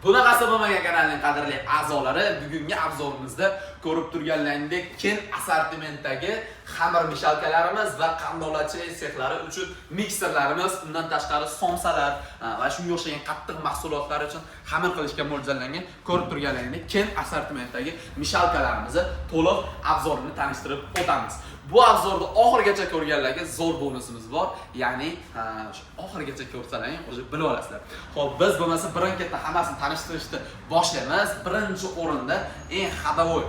Bunaqasi bo'lmagan kanalning qadrli a'zolari, bugungi обзор imizda ko'rib turganlaringdek keng assortimentdagi xamir мешалка larimiz va qandolatchilik sexlari uchun mikserlarimiz, undan tashqari somsalar va shunga o'xshagan qattiq mahsulotlar uchun xamir qilishga mo'ljallangan ko'rib turganlaringdek keng assortimentdagi мешалка larimizni to'liq обзор ini tanishtirib o'tamiz. Bu обзор ni oxirigacha ko'rganlarga zo'r bonusimiz bor, ya'ni shu oxirigacha ko'rsalaring, o'zi bilib olasizlar. Xo'p, biz bo'lmasa birin-ketin hammasini tanishtirishni boshlaymiz. Birinchi o'rinda eng ходовой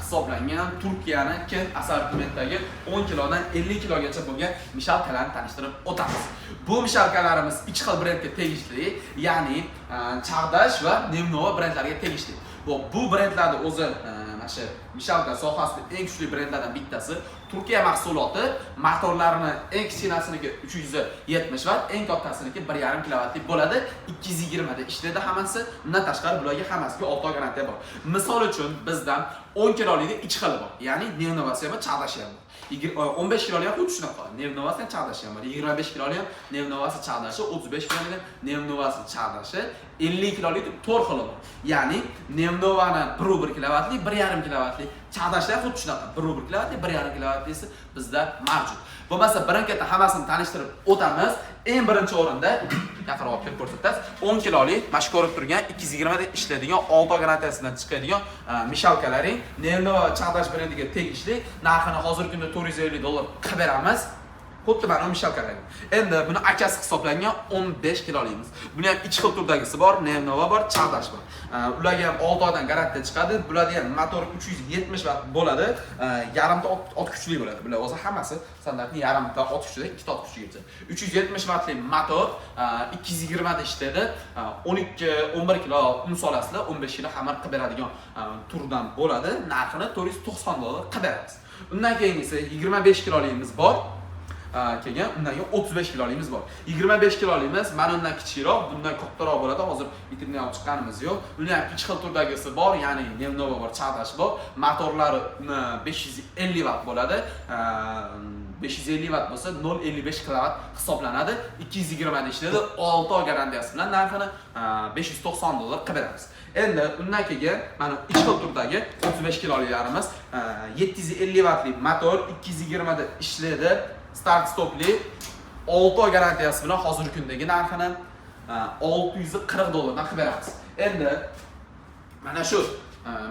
hisoblangan Turkiyani keng assortimentdagi 10 kilodan 50 kilogacha bo'lgan мешалка larni tanishtirib o'tamiz. Bu мешалка larimiz ikki xil brendga tegishli, ya'ni Chag'dash va Nemnova brendlariga tegishli. Bu brendlarni o'zi mana shu мешалка sohasida eng kuchli brendlardan bittasi. Turkiya mahsuloti, motorlarini eng kichkinasiniki 370 vatt, eng kattasiniki 1,5 kilovatlik bo'ladi. 220 da ishlaydi hammasi. Undan tashqari bularga hammasiga 6 oy garantiya bor. Misol uchun, bizdan 10 kilolikda ikki xili bor. Ya'ni Nevnovasi ham, Chag'dashi ham bor. 15 kiloli ham xuddi shunaqa. Nevnovasi ham, Chag'dashi ham bor. 25 kiloli ham Nevnovasi, Chag'dashi, 35 kiloli ham Nevnovasi, Chag'dashi, 50 kilolik to'rt xili bor. Ya'ni Nevnovani 1,1 kilovatli, 1,5 kilovatli, Chag'dashlar ham xuddi shunaqa. 1,1 kilovatli, 1,5 kilovatlisi bizda mavjud. Bo'lmasa birin-ketin hammasini tanishtirib o'tamiz. Eng birinchi o'rinda yaqinroq olib kelib ko'rsatasiz. 10 kilolik mana shu ko'rib turgan 220 da ishlaydigan, 6 oy garantiyasidan chiqadigan мешалка laring Nevnova, Chag'dash brendiga tegishli. Narxini hozirgi kunda 450 dollar qilib beramiz. Xuddi mana bu мешалка lar. Endi buni akasi hisoblangan 15 kiloligimiz. Buni ham ikki xil turdagisi bor, Nevnova bor, Chag'dash bor. Ularga ham 6 oydan garantiya chiqadi. Bularda ham motor 370 vatt bo'ladi. Yarimta ot kuchli bo'ladi. Bular o'zi hammasi standartni yarimta ot kuchida, ikkita ot kuchigacha. 370 vattli motor, 220 da ishlaydi. 12 11 kilo un solasizlar, 15 kilo xamir qilib beradigan turdan bo'ladi. Narxini 490 dollar qilib beramiz. Undan keyingisi 25 kiloligimiz bor. Keyin undan keyin 35 kiloligimiz bor. 25 kiloligimiz mana undan kichikroq, bundan kattaroq bo'ladi. Hozir vitrindan olib chiqqanimiz yo'q. Uni ham ikki xil turdagisi bor, ya'ni Nevnova bor, Chag'dash bor. Motorlari 550 vatt bo'ladi. 550 vatt bo'lsa 0,55 kilovat hisoblanadi. 220 da ishlaydi. 6 oy garantiyasi bilan narxini 590 dollar qilib beramiz. Endi undan keyin mana ikki xil turdagi 35 kiloliklarimiz, 750 vattli motor, 220 da ishlaydi. Start stopli, 6 oy garantiyasi bilan hozirgi kundagi narxini 640 dollardan qilib beramiz. Endi mana shu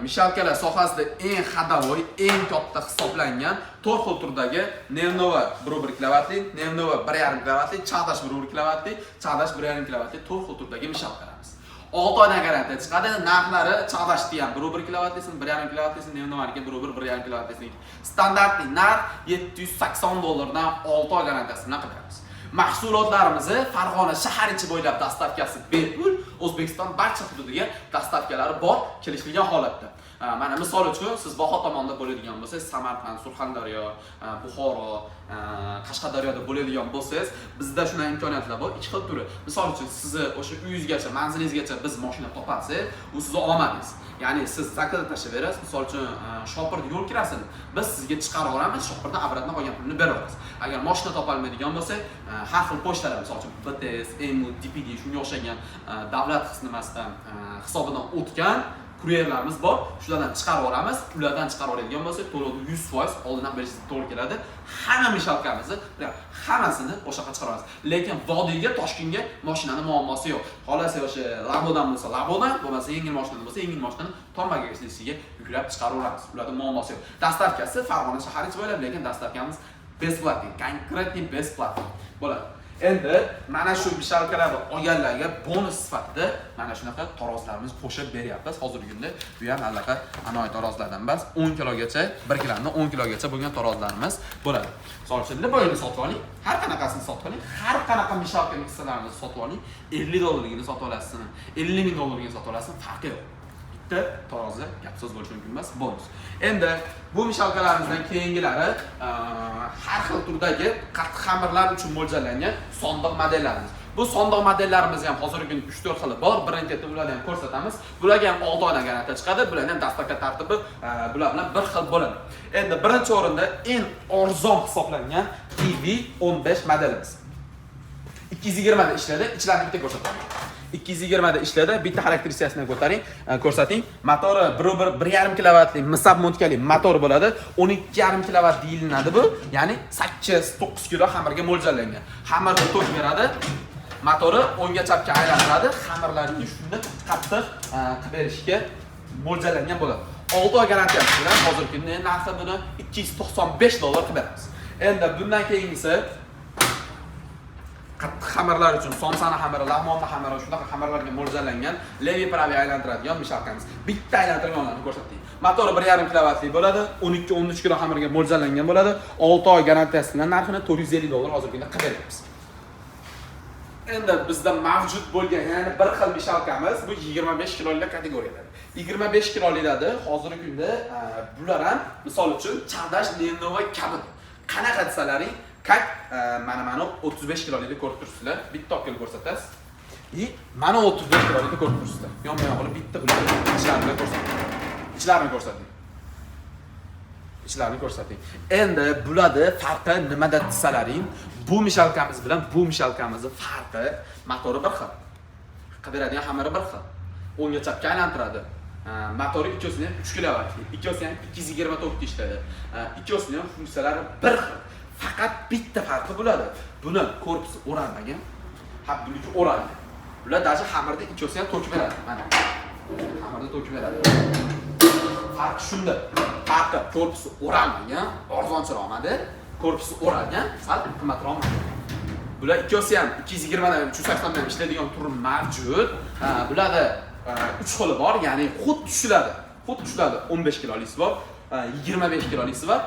мешалка lar sohasida eng ходовой, eng katta hisoblangan to'rt xil turdagi Nevnova 1,1 kilovatli, Nevnova 1,5 kilovatli, Chag'dash 1,1 kilovatli, Chag'dash 1,5 kilovatli to'rt xil turdagi мешалка larimiz. 6 oydan garantiya chiqadi. Narxlari Chag'dashni ham 1,1 kilovatlisini, 1,5 kilovatlisini, Nevnovaniki 1,1, 1,5 kilovatlisini. Standartli narx 780 dollardan 6 oy garantiyasi bilan qilib beramiz. Mahsulotlarimizni Farg'ona shahar ichi bo'ylab доставка si bepul, O'zbekiston barcha hududiga доставка lari bor kelishilgan holatda. Mana misol uchun, siz Voha tomonda bo'ladigan bo'lsangiz, Samarqand, Surxondaryo, Buxoro, Qashqadaryoda bo'ladigan bo'lsangiz, bizda shunday imkoniyatlar bor, ikki xil turi. Misol uchun, sizni o'sha uyingizgacha, manzilingizgacha biz mashina topasiz, u sizni omadingiz. Ya'ni siz заказ tashlab berasiz, misol uchun, shopirni yo'l kirasini biz sizga chiqarib yuboramiz, shopirdan обратно qolgan pulni berib yuborasiz. Agar mashina topolmaydigan bo'lsak, har xil pochtalar, misol uchun BTS, EMU, DPD, shunga o'xshagan davlat nimasidan hisobidan o'tgan kuryerlarimiz bor, shulardan chiqarib yuboramiz. Ulardan chiqarib yuboradigan bo'lsak, to'lovni 100% oldindan berishingizga to'g'ri keladi. Hamma мешалка mizni hammasini o'sha yoqqa chiqaramiz. Lekin vodiyga, Toshkentga mashinani muammosi yo'q. Xohlasa o'sha Labodan bo'lsa Labodan, bo'lmasa yengil mashinada bo'lsa yengil mashinani tom bagajlisiga yuklab chiqaraveramiz. Ularda muammosi yo'q. Доставка si Farg'ona shahari ichi bo'ylab, lekin доставка miz бесплатный, конкретный бесплатный bo'ladi. Endi mana shu мешалка larni olganlarga bonus sifatida mana shunaqa tarozlarimiz qo'shib beryapmiz hozirgi kunda. Bu ham anaqa anoyi tarozlardan emas, 10 kilogacha, 1 kiloni 10 kilogacha bo'lgan tarozlarimiz bo'ladi. Misol uchun, любой ini sotib oling, har qanaqasini sotib oling, har qanaqa мешалка mikserlarni sotib oling, 50 dollarligini sotib olasizmi, 50 ming dollarligini sotib olasizmi, farqi yo'q. Bitta tarozi gap so'z bo'lishi mumkin emas, bonus. Endi bu мешалка larimizdan keyingilari har xil turdagi qattiq xamirlar uchun mo'ljallangan sondiq modellarimiz. Bu sondiq modellarimiz ham hozirgi kunda 3-4 xili bor. Birinchi ketib ularni ham ko'rsatamiz. Bularga ham 6 oydan garantiya chiqadi. Bularni ham доставка tartibi bular bilan bir xil bo'ladi. Endi birinchi o'rinda eng arzon hisoblangan TV 15 modelimiz. 220 da ishlaydi. Ichlarini bitta ko'rsataman. 220 da ishladi. Bitta xarakteristikasini ko'taring, ko'rsating. Motori 1 1,5 kilovatli mis обмотка li motor bo'ladi. 12,5 kilovat deyilinadi bu. Ya'ni 8-9 kilo xamirga mo'ljallangan. Xamirni tok beradi. Motori o'ngga chapga aylantiradi. Xamirlarni shunda qattiq qilib berishga mo'ljallangan bo'ladi. 6 oy garantiyasi bilan hozirgi kunda narxi buni 295 dollar qilib beramiz. Endi bundan keyingisi qattiq xamirlar uchun somsani xamiri, lag'monni xamiri, shunaqa xamirlarga mo'ljallangan левый правый aylantiradigan мешалка miz. Bitta aylantirganlarni ko'rsatdik. Motori 1,5 kilovatli bo'ladi, 12-13 kilo xamirga mo'ljallangan bo'ladi. 6 oy garantiyasi bilan narxini 450 dollar hozirgi kunda qilib beryapmiz. Endi bizda mavjud bo'lgan yana bir xil мешалка miz bu 25 kilolik kategoriyada. 25 kiloliklarda hozirgi kunda bular ham, misol uchun, Chag'dash Lenovo kabi. Qanaqa desalaring, как mana 35 kilolikni ko'rib turibsizlar. Bitta olib kelib ko'rsatasiz. И mana 35 kilolikni ko'rib turibsizlar. Yonma-yon qilib bitta bularni ichlarini ko'rsating. Ichlarini ko'rsating. Ichlarini ko'rsating. Endi bularni farqi nimada desalaring, bu мешалка miz bilan bu мешалка mizni farqi: motori bir xil. Qilib beradigan xamiri bir xil. O'ngga chapga aylantiradi. Motori ikkosini ham 3 kilovatli, ikkosi ham 220 tokda ishlaydi. Ikkosini ham funksiyalari bir xil. Faqat bitta farqi bo'ladi. Buni korpusi o'ralmagan, ha, buniki o'ralgan. Bular даже xamirda ikkosi ham to'kib beradi. Mana. Xamirda to'kib beradi. Farq shunda. Farqi korpusi o'ralmagan, arzonchiroq model, korpusi o'ralgan, sal qimmatroq model. Bular ikkosi ham 220 dan 380 dan ishlaydigan turi mavjud. Ha, bularda 3 xili bor, ya'ni xuddi tushiladi. Xuddi tushiladi. 15 kilolisi bor, 25 kilolisi bor,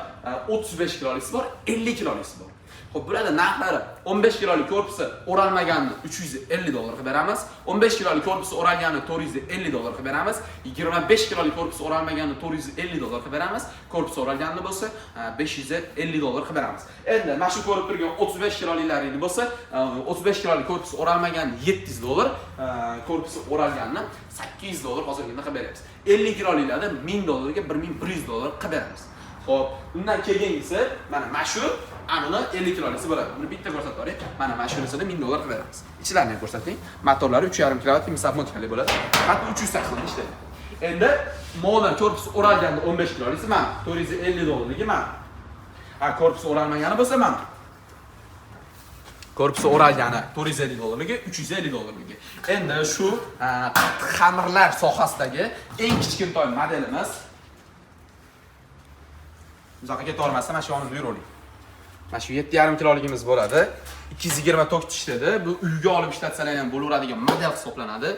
35 kilolisi bor, 50 kilolisi bor. Xo'p, bularda narxlari: 15 kilolik korpusi o'ralmaganini 350 dollar qilib beramiz. 15 kilolik korpusi o'ralganini 450 dollar qilib beramiz. 25 kilolik korpusi o'ralmaganini 450 dollar qilib beramiz. Korpusi o'ralganini bo'lsa 550 dollar qilib beramiz. Endi mana shu ko'rib turgan 35 kiloliklaringni bo'lsa, 35 kilolik korpusi o'ralmaganini 700 dollar, korpusi o'ralganini 800 dollar hozirgina qilib beryapmiz. 50 kiloliklarni 1000 dollarga, 1100 dollar qilib beramiz. Xo'p, undan keyingisi mana shu anuni 50 kilolisi bo'ladi. Buni bitta ko'rsatib yuboring. Mana shunisini 1000 dollar qilib beramiz. Ichilarini ham ko'rsating. Motorlari 3,5 kilovat mis обмотка li bo'ladi. Hatto 380 ishlaydi. Endi mono korpusi o'ralganda 15 kilolisi mana 450 dollarligi mana. Ha, korpusi o'ralmagani bo'lsa mana. Korpusi o'ralgani 450 dollarligi, 350 dollarligi. Endi shu qattiq xamirlar sohasidagi eng kichkintoy modelimiz. Uzoqqa ketavermasdan mana shu yonimizda yuravering. Mana shu 7,5 kiloligimiz bo'ladi. 220 tok ishlaydi. Bu uyga olib ishlatsalar ham bo'laveradigan model hisoblanadi.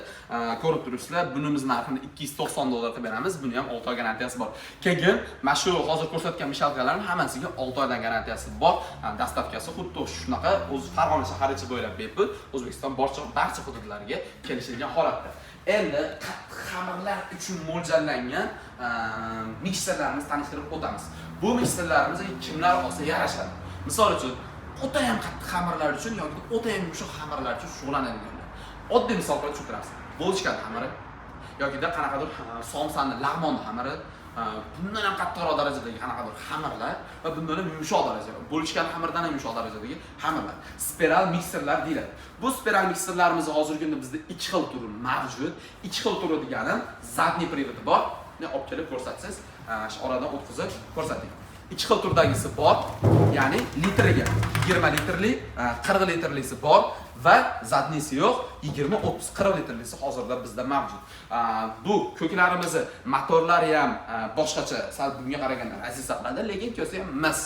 Ko'rib turibsizlar, bunimiz narxini 290 dollar qilib beramiz. Buni ham 6 oy garantiyasi bor. Keyin mana shu hozir ko'rsatgan мешалка larning hammasiga 6 oydan garantiyasi bor. Доставка si xuddi shunaqa o'zi Farg'ona shahri ichi bo'ylab bepul, O'zbekiston barcha hududlariga kelishilgan holatda. Endi qattiq xamirlar uchun mo'ljallangan mikserlarimizni tanishtirib o'tamiz. Bu mikserlarimizni kimlar olsa yarashadi? Misol uchun, o'ta ham qattiq xamirlar uchun yoki o'ta ham yumshoq xamirlar uchun shug'ullanadiganlar. Oddiy misol qilib tushuntiramiz. Булочка xamiri yokida qanaqadir somsani, lag'monni xamiri, bundan ham qattiqroq darajadagi qanaqadir xamirlar va bundan ham yumshoq daraja, булочка xamirdan ham yumshoq darajadagi xamirlar. Spiral mikserlar deyiladi. Bu spiral mikserlarimiz hozirgi kunda bizda ikki xil turi mavjud. Ikki xil turi deganim, задний привод i bor. Ne olib kelib ko'rsatsangiz, shu oradan o'tkazib ko'rsating. Ikki xil turdagisi bor, ya'ni litriga 20 litrli, 40 litrlisi bor va задний si yo'q, 20, 30, 40 litrlisi hozirda bizda mavjud. Bu ko'klarimizni motorlari ham boshqacha, sal bunga qaraganda aziz qiladi, lekin ko'sa ham mis.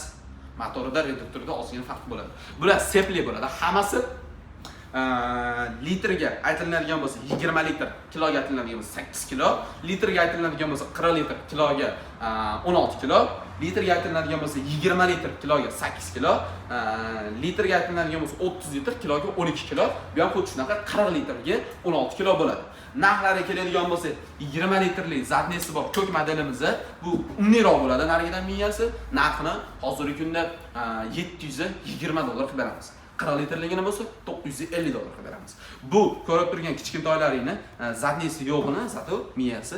Motorida, reduktorida ozgina farq bo'ladi. Bular sepli bo'ladi. Hammasi litriga aytilinadigan bo'lsa 20 litr, kiloga aytilinadigan bo'lsa 8 kilo, litrga aytilinadigan bo'lsa 40 litr, kiloga 16 kilo, litrga aytilinadigan bo'lsa 20 litr, kiloga 8 kilo, litrga aytilinadigan bo'lsa 30 litr, kiloga 12 kilo. Bu ham xuddi shunaqa 40 litrga 16 kilo bo'ladi. Narxlari keladigan bo'lsa, 20 litrli задний si bor ko'k modelimizni, bu умный roq bo'ladi narigidan miyasi, narxini hozirgi kunda 720 dollar qilib beramiz. 40 litrligini bo'lsa 950 dollar qilib beramiz. Bu ko'rib turgan kichkintoylaringni задний si yo'g'ini, зато miyasi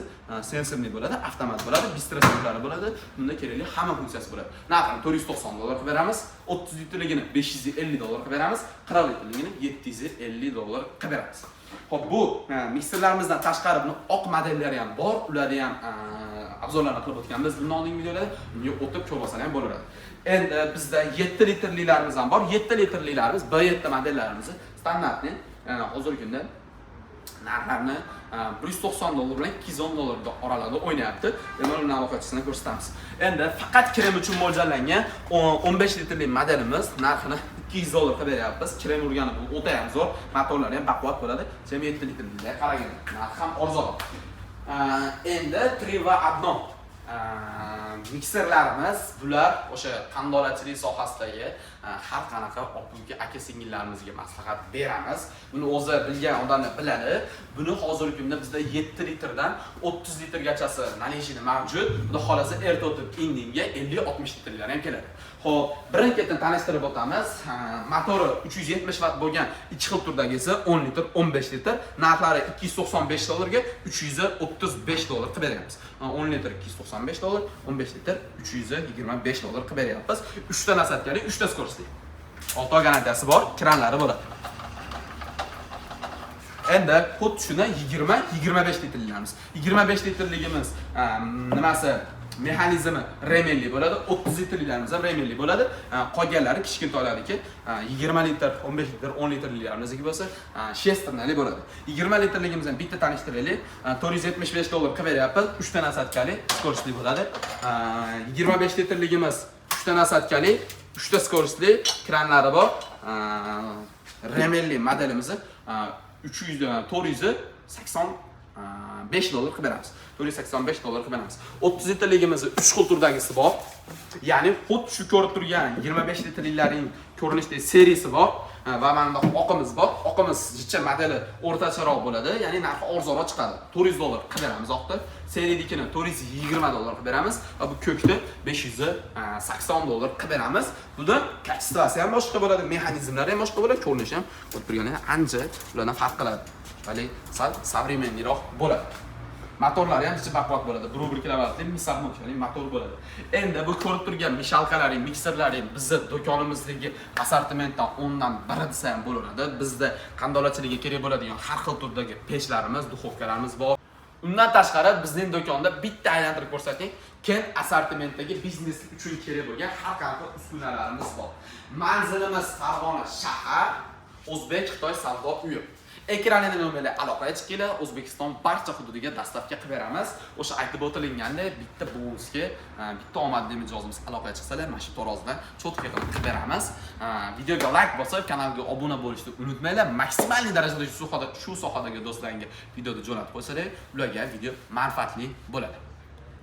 сенсорный bo'ladi, avtomat bo'ladi, быстросъём lari bo'ladi. Bunda kerakli hamma funksiyasi bo'ladi. Narxini 490 dollar qilib beramiz. 30 litrligini 550 dollar qilib beramiz. 40 litrligini 750 dollar qilib beramiz. Xo'p, bu mikserlarimizdan tashqari buni oq modellari ham bor. Ularni ham обзор larni qilib o'tganmiz bundan oldingi videolarda. Bunga o'tib ko'rib olsalar ham bo'laveradi. Endi bizda 7 litrlilarimiz ham bor. 7 litrlilarimiz B7 modellarimiz standartni hozirgi kunda narxlarni 190 dollar bilan 210 dollar oralig'ida o'ynayapti. Endi uni aloqachisini ko'rsatamiz. Endi faqat krem uchun mo'ljallangan 15 litrli modelimiz narxini 200 dollar qilib beryapmiz. Krem urgani bu o'ta ham zo'r, motorlari ham baquvvat bo'ladi. Чем 7 litrliga qaraganda narxi ham arzonroq. Endi 3 в одном mikserlarimiz, bular o'sha qandolatchilik sohasidagi har qanaqa opa aka singillarimizga maslahat beramiz. Buni o'zi bilgan odamlar biladi. Buni hozirgi kunda bizda 7 litrdan 30 litrgachasi наличие mavjud. Xudo xohlasa, erta o'tib indinga 50-60 litrlar ham keladi. Xo'p, birin ketin tanishtirib o'tamiz. Motori 370 vatt bo'lgan ikki xil turdagisi 10 litr, 15 litr, narxlari 295 dollarga 335 dollar qilib beryapmiz. 10 litr 295 dollar, 15 litr 325 dollar qilib beryapmiz. 3 ta насадка li, 3 ta скорость li. 6 oy garantiyasi bor, kranlari bo'ladi. Endi xuddi shuni 20 25 litrliklarimiz. 25 litrligimiz nimasi, mexanizmi ремень li bo'ladi, 30 litrliklarimiz ham ремень li bo'ladi. Qolganlari kichkintoylarniki 20 litr, 15 litr, 10 litrliklarimizniki bo'lsa шестерня li bo'ladi. 20 litrligimiz ham bitta tanishtiraylik. 475 dollar qilib beryapmiz. 3 ta насадка li, скорость li bo'ladi. 25 litrligimiz 3 ta насадка li, 3 ta скорость li, kranlari bor. Ремень li modelimizni 300 485 dollar qilib beramiz. 485 dollar qilib beramiz. 30 litrligimizni 3 xil turdagisi bor. Ya'ni xuddi shu ko'rib turgan 25 litrliklaring ko'rinishdagi seriyasi bor va mana bundoq oqimiz bor. Oqimiz jicha modeli o'rtacharoq bo'ladi, ya'ni narxi arzonroq chiqadi. 400 dollar qilib beramiz oqni. Серый dikini 420 dollar qilib beramiz va bu ko'kni 580 dollar qilib beramiz. Bunda качество si ham boshqa bo'ladi, mexanizmlari ham boshqa bo'ladi, ko'rinishi ham ko'rib turganingiz ancha ulardan farq qiladi. Haligi sal современный roq bo'ladi. Motorlari ham ichi baquvvat bo'ladi. 1,1 kilovatli мясорубка li motor bo'ladi. Endi bu ko'rib turgan мешалка laring, mikserlaring bizni do'konimizdagi assortimentdan 10dan biri desa ham bo'laveradi. Bizda qandolatchilikka kerak bo'ladigan har xil turdagi pechlarimiz, духовка larimiz bor. Undan tashqari bizning do'konda bitta aylantirib ko'rsating, keng assortimentdagi biznes uchun kerak bo'lgan har qanaqa uskunalarimiz bor. Manzilimiz Farg'ona shahar, O'zbek Xitoy savdo uyi. Ekranida nomerli aloqaga chiqinglar, O'zbekiston barcha hududiga доставка qilib beramiz. O'sha aytib o'tilgandek, bitta bonusga, bitta omadli mijozimiz aloqaga chiqsalar, mana shu tarozidan чётко qilib qilib beramiz. Videoga like bosib, kanalga obuna bo'lishni unutmanglar. Maksimal darajada shu sohadagi do'stlaringga videoni jo'natib qo'ysalar, ularga video manfaatli bo'ladi.